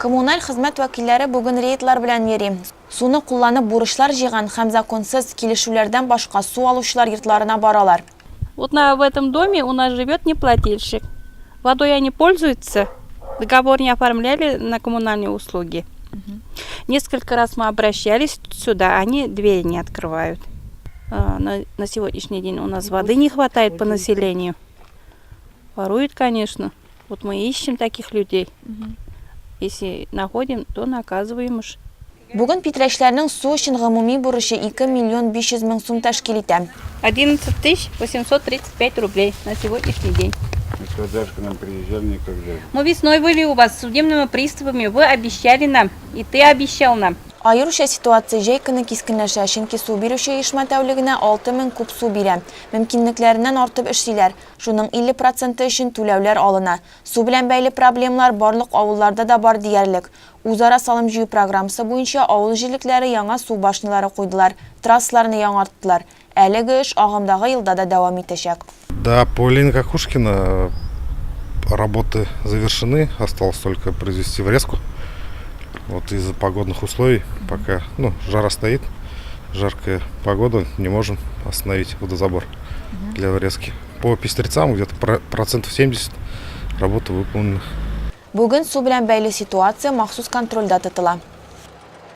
Коммуналь хезмәт вәкилләре бүген рейдлар белән йөри. Суны кулланып бурычлар җыйган һәм законсыз, килешүләрдән башка су алучылар йортларына баралар. Вот на в этом доме у нас живет неплательщик. Водой они пользуются, договор не оформляли на коммунальные услуги. Несколько раз мы обращались сюда, они двери не открывают. На сегодняшний день у нас воды не хватает по населению. Воруют, конечно. Вот мы ищем таких людей. Если находим, то наказываем уж. Бүген питрәчләрнең су өчен гомуми бурычы 2 миллион 500 мең сум тәшкил итә. 11 835 рублей на сегодняшний день. Когда же к нам приезжали, никогда. Мы весной были у вас с судебными приставами, вы обещали нам, и ты обещал нам. Аеруча ситуация җәй көне кискенләшә, чөнки су бирүче оешма тәүлегенә 6000 куб су бирә. Мөмкинлекләреннән артып эшлиләр. Шуның 50 проценты өчен түләүләр алына. Су белән бәйле проблемалар барлык авылларда да бар диярлек. Үзара салым җыю программасы буенча авыл җирлекләре яңа су башнялары куйдылар, трассаларны яңарттылар. Әлеге эш агымдагы елда да дәвам итәчәк. Да, по Ленина-Кокушкина работы завершены, осталось только произвести врезку. Вот из-за погодных условий, пока, ну, жара стоит, жаркая погода, не можем остановить водозабор для врезки. По Пестрецам где-то процентов 70 работы выполнены. Бүген су белән бәйле ситуация махсус контрольдә тотыла.